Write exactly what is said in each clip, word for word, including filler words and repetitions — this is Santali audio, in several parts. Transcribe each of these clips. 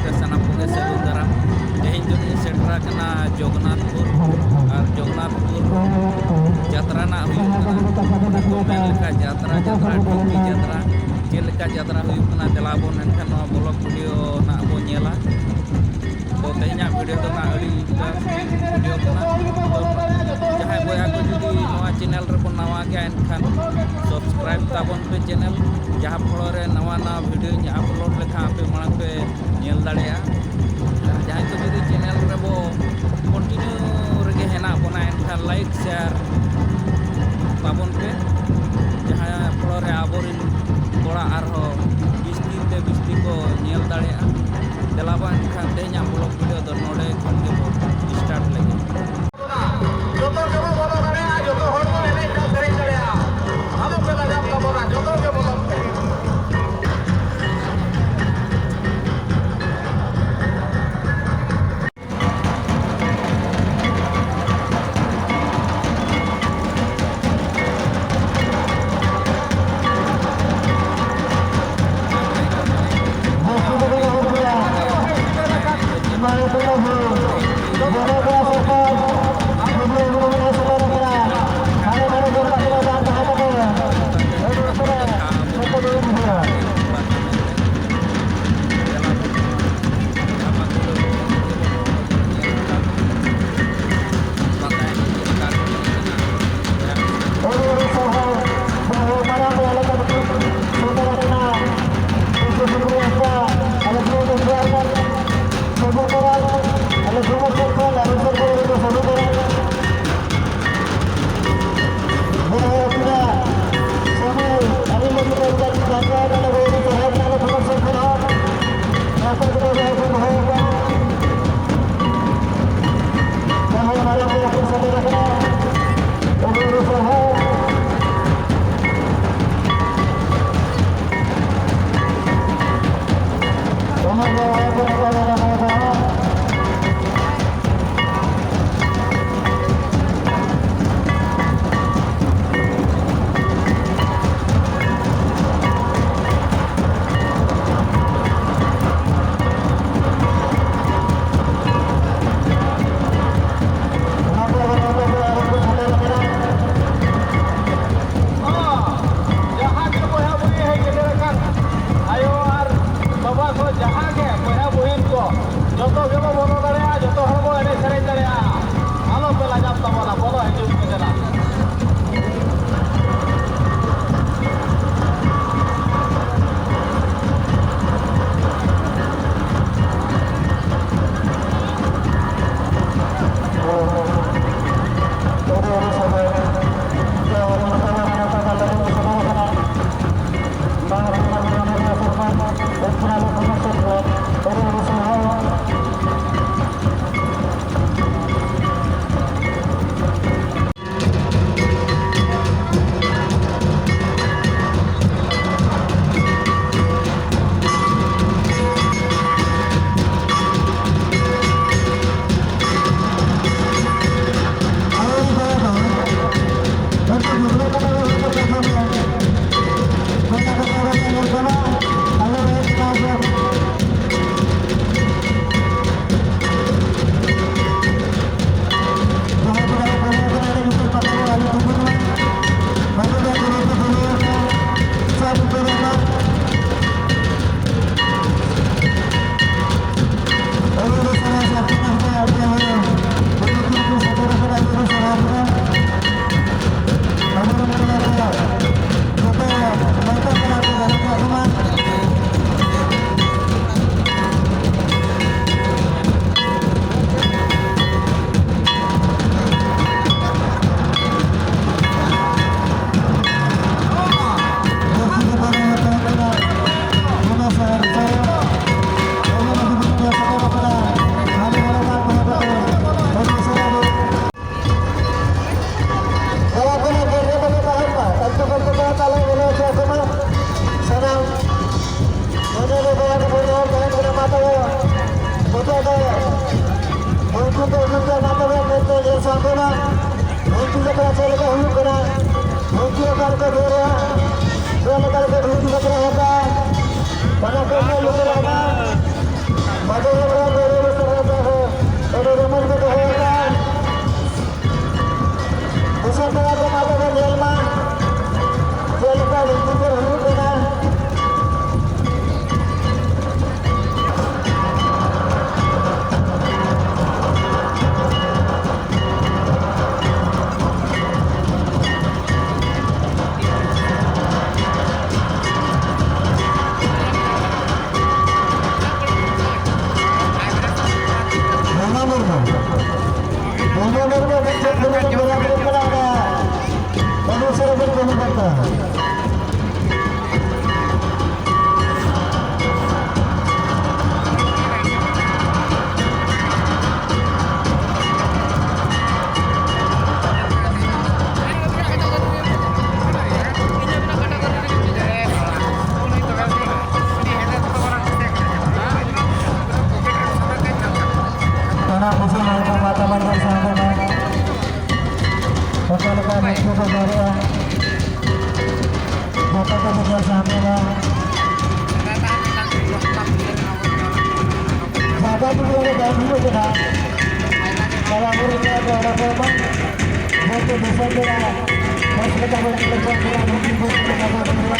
ᱛᱮ ᱥᱟᱱᱟᱢ ᱠᱚᱜᱮ ᱥᱟᱹᱜᱩᱱ ᱫᱟᱨᱟᱢ᱾ ᱛᱮᱦᱮᱧ ᱫᱚᱞᱤᱧ ᱥᱮᱴᱮᱨ ᱟᱠᱟᱱᱟ ᱡᱚᱜᱚᱱᱱᱟᱛᱷᱯᱩᱨ, ᱟᱨ ᱡᱚᱜᱚᱱᱱᱟᱛᱷᱯᱩᱨ ᱡᱟᱛᱨᱟ ᱨᱮᱱᱟᱜ ᱦᱩᱭᱩᱜ ᱠᱟᱱᱟ, ᱠᱚ ᱢᱮᱱ ᱞᱮᱠᱟ ᱡᱟᱛᱨᱟ, ᱡᱟᱛᱨᱟ, ᱴᱩᱝᱠᱤ ᱡᱟᱛᱨᱟ, ᱪᱮᱫ ᱞᱮᱠᱟ ᱡᱟᱛᱨᱟ ᱦᱩᱭᱩᱜ ᱠᱟᱱᱟ, ᱫᱮᱞᱟ ᱵᱚᱱ ᱮᱱᱠᱷᱟᱱ ᱱᱚᱣᱟ ᱵᱞᱚᱜ ᱵᱷᱤᱰᱤᱭᱳ ᱱᱟᱜ ᱵᱚᱱ ᱧᱮᱞᱟ᱾ ᱛᱚ ᱛᱮᱦᱮᱧᱟᱜ ᱵᱷᱤᱰᱤᱭᱳ ᱫᱚ ᱱᱟᱜ ᱟᱹᱰᱤ ᱤᱱᱴᱟᱨᱮᱥᱴᱤᱝ ᱵᱷᱤᱰᱤᱭᱳ ᱠᱟᱱᱟ᱾ ᱛᱚ ᱡᱟᱦᱟᱸᱭ ᱵᱚᱭᱦᱟ ᱠᱚ ᱡᱩᱫᱤ ᱱᱚᱣᱟ ᱪᱮᱱᱮᱞ ᱨᱮᱠᱚ ᱱᱟᱣᱟ ᱜᱮᱭᱟ, ᱮᱱᱠᱷᱟᱱ ᱥᱟᱵᱥᱠᱨᱟᱭᱤᱵ ᱛᱟᱵᱚᱱ ᱯᱮ ᱪᱮᱱᱮᱞ, ᱡᱟᱦᱟᱸ ᱯᱷᱚᱞᱚ ᱨᱮ ᱱᱟᱣᱟ ᱱᱟᱣᱟ ᱵᱷᱤᱰᱤᱭᱳᱧ ᱟᱯᱞᱳᱰ ᱞᱮᱠᱷᱟᱱ ᱟᱯᱮ ᱢᱟᱲᱟᱝ ᱯᱮ ᱧᱮᱞ ᱫᱟᱲᱮᱭᱟᱜᱼᱟ᱾ ᱟᱨ ᱡᱟᱦᱟᱸᱭ ᱠᱚ ᱡᱩᱫᱤ ᱪᱮᱱᱮᱞ ᱨᱮᱵᱚ ᱠᱚᱱᱴᱤᱱᱤᱭᱩ ᱨᱮᱜᱮ ᱦᱮᱱᱟᱜ ᱵᱚᱱᱟ, ᱮᱱᱠᱷᱟᱱ ᱞᱟᱭᱤᱠ ᱥᱮᱭᱟᱨ ᱛᱟᱵᱚᱱ ᱯᱮ, ᱡᱟᱦᱟᱸ ᱯᱷᱚᱞᱚ ᱨᱮ ᱟᱵᱚᱨᱮᱱ ᱠᱚᱲᱟ ᱟᱨᱦᱚᱸ ᱵᱤᱥᱛᱤ ᱛᱮ ᱵᱤᱥᱛᱤ ᱠᱚ ᱧᱮᱞ ᱫᱟᱲᱮᱭᱟᱜᱼᱟ᱾ ᱫᱮᱞᱟ ᱵᱚᱱ ᱮᱱᱠᱷᱟᱱ ᱛᱮᱦᱮᱧᱟᱜ ᱵᱞᱚᱜ ᱵᱷᱤᱰᱤᱭᱳ ᱫᱚ ᱱᱚᱰᱮ ᱠᱷᱚᱱ ᱜᱮᱵᱚ ᱥᱴᱟᱨᱴ ᱞᱮᱜᱮ᱾ ᱡᱚᱛᱚ ᱜᱮᱵᱚ ᱵᱚᱞᱚ ᱫᱟᱲᱮᱭᱟᱜᱼᱟ, ᱡᱚᱛᱚ ᱦᱚᱲ ᱵᱚᱱ ᱮᱱᱮᱡ ᱥᱮᱨᱮᱧ ᱫᱟᱲᱮᱭᱟᱜᱼᱟ᱾ ᱟᱞᱚ ᱯᱮ ᱞᱟᱡᱟᱜ ᱛᱟᱵᱚᱱᱟ, ᱡᱚᱛᱚ ᱜᱮ ᱵᱚᱞᱚᱱ ᱯᱮ᱾ ᱪᱮᱫ ᱞᱮᱠᱟ ᱦᱩᱭᱩᱜ ᱠᱟᱱᱟ, ᱵᱷᱤᱛᱤ ᱚᱠᱟ ᱞᱮᱠᱟ ᱫᱟᱹᱲᱟ, ᱪᱮᱫ ᱞᱮᱠᱟ ᱞᱮᱠᱟ ᱵᱷᱤᱛᱤ ᱵᱟᱠᱷᱨᱟ ᱦᱟᱛᱟ, ᱚᱱᱟ ᱠᱚ ᱧᱮᱞ ᱞᱮᱠᱟ ᱞᱟᱜᱟ᱾ ᱢᱟᱫᱷᱮ ᱨᱮ ᱫᱟᱹᱲ ᱨᱮ ᱥᱮᱨᱮᱧ ᱠᱚ ᱟᱹᱰᱤ ᱨᱚᱢᱚᱡᱽ ᱜᱮ ᱫᱚᱦᱚ ᱟᱠᱟᱫᱼᱟ᱾ ᱫᱤᱥᱚᱢ ᱯᱮᱲᱟ ᱠᱚ ᱢᱟ ᱛᱚᱵᱮ ᱧᱮᱞ ᱢᱟ, ᱪᱮᱫ ᱞᱮᱠᱟ ᱵᱷᱤᱛᱤ ᱠᱚ ᱦᱩᱭᱩᱜ ᱠᱟᱱᱟ᱾ ᱵᱚᱸᱜᱟ ᱵᱩᱨᱩ, ᱵᱚᱸᱜᱟ ᱵᱩᱨᱩ ᱫᱚ ᱪᱮᱫ ᱵᱚᱸᱜᱟ ᱵᱩᱨᱩ ᱠᱟᱱᱟ? ᱚᱱᱟ ᱵᱟᱹᱵᱩ ᱥᱚᱨᱮᱱ ᱵᱚᱱ ᱵᱚᱸᱜᱟ ᱠᱟᱱᱟ᱾ ᱚᱱᱟ ᱠᱩᱥᱤ ᱦᱚᱲ ᱠᱚ ᱢᱟ ᱛᱟᱵᱚᱱ ᱵᱚᱱ ᱥᱟᱶ ᱠᱚ ᱢᱟ᱾ ᱚᱠᱟ ᱞᱮᱠᱟ ᱨᱟᱹᱥᱠᱟᱹ ᱠᱚ ᱫᱟᱲᱮᱭᱟᱜᱼᱟ, ᱡᱚᱛᱚ ᱠᱚ ᱵᱩᱡᱷᱟᱹᱣ ᱥᱟᱦᱟᱣ ᱠᱚ ᱢᱟ᱾ ᱡᱟᱭᱜᱟ ᱡᱩᱫᱤ ᱚᱸᱰᱮ ᱵᱟᱝ ᱦᱩᱭᱩᱜ ᱠᱟᱱᱟ, ᱛᱟᱦᱚᱞᱮ ᱟᱵᱚ ᱨᱮᱱᱟᱜ ᱫᱚ ᱚᱸᱰᱮ ᱠᱚ ᱵᱟᱝ, ᱡᱚᱛᱚ ᱫᱤᱥᱚᱢ ᱨᱮᱱᱟᱜ ᱵᱮᱥ ᱞᱮᱠᱟ ᱵᱚᱱ ᱧᱮᱞ ᱠᱚᱣᱟ, ᱱᱚᱣᱟ ᱢᱤᱫ ᱫᱤᱱ ᱵᱚᱱ ᱧᱮᱞ ᱠᱚᱣᱟ᱾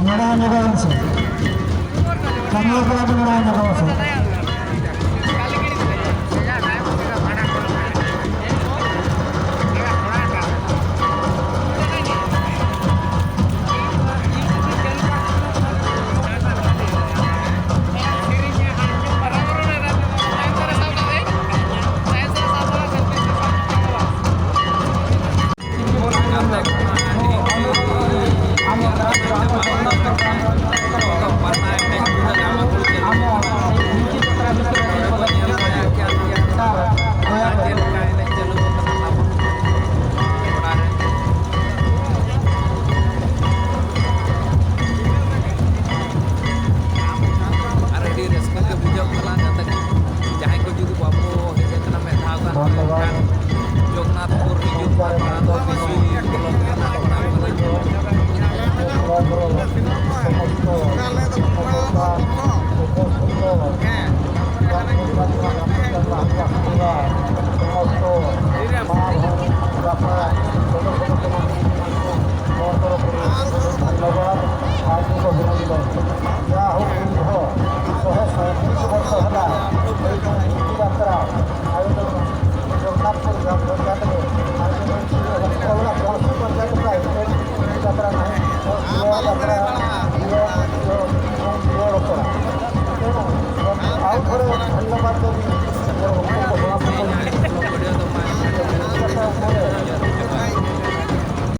ᱱᱚᱰᱮ ᱧᱮᱞᱚᱜ ᱢᱮᱥᱮ᱾ ᱠᱟᱹᱢᱤᱭᱟᱹ ᱠᱚᱲᱟ ᱠᱚ ᱱᱚᱰᱮ ᱧᱮᱞᱚᱜ ᱢᱮᱥᱮ᱾ ᱟᱨ ᱟᱹᱰᱤ ᱨᱟᱹᱥᱠᱟᱹ ᱜᱮ ᱵᱩᱡᱷᱟᱹᱜ ᱠᱟᱱᱟ, ᱡᱟᱛᱮ ᱡᱟᱦᱟᱸᱭ ᱠᱚ ᱡᱩᱫᱤ ᱵᱟᱵᱚ ᱦᱮᱡ ᱟᱠᱟᱱᱟ ᱢᱤᱫ ᱫᱷᱟᱣ ᱜᱟᱱ, ᱢᱮᱱᱠᱷᱟᱱ ᱡᱚᱜᱚᱱᱱᱟᱛᱷᱯᱩᱨ ᱦᱤᱡᱩᱜ ᱯᱮ, ᱚᱱᱟ ᱫᱚ ᱵᱤᱥᱩᱭ ᱵᱞᱚᱠ ᱨᱮᱱᱟᱜ ᱯᱟᱲᱟᱣ ᱠᱟᱱᱟ᱾ ᱡᱟ ᱦᱳᱠ, ᱩᱱ ᱡᱚᱦᱚᱜ ᱥᱚᱦᱮ ᱥᱟᱸᱭᱛᱨᱤᱥ ᱵᱚᱨᱥᱚ ᱦᱮᱱᱟᱜ ᱡᱟᱛᱨᱟ ᱟᱭᱳᱡᱚᱱ ᱡᱚᱜᱚᱱᱱᱟᱛᱷᱯᱩᱨ ᱜᱨᱟᱢ ᱯᱚᱧᱪᱟᱭᱮᱛ ᱨᱮ ᱟᱭᱳᱡᱚᱱ ᱦᱩᱭᱩᱜᱼᱟ᱾ ᱚᱱᱟ ᱯᱚᱧᱪᱟᱭᱮᱛ ᱨᱮ ᱡᱟᱛᱨᱟ ᱱᱟᱦᱟᱜ ᱡᱤᱭᱚᱱ ᱡᱤᱭᱚᱱ ᱨᱚᱯᱚᱲᱟ᱾ ᱛᱮᱱᱩ ᱟᱨ ᱛᱷᱚᱲᱮ ᱫᱷᱚᱱᱭᱚᱵᱟᱫ ᱫᱚ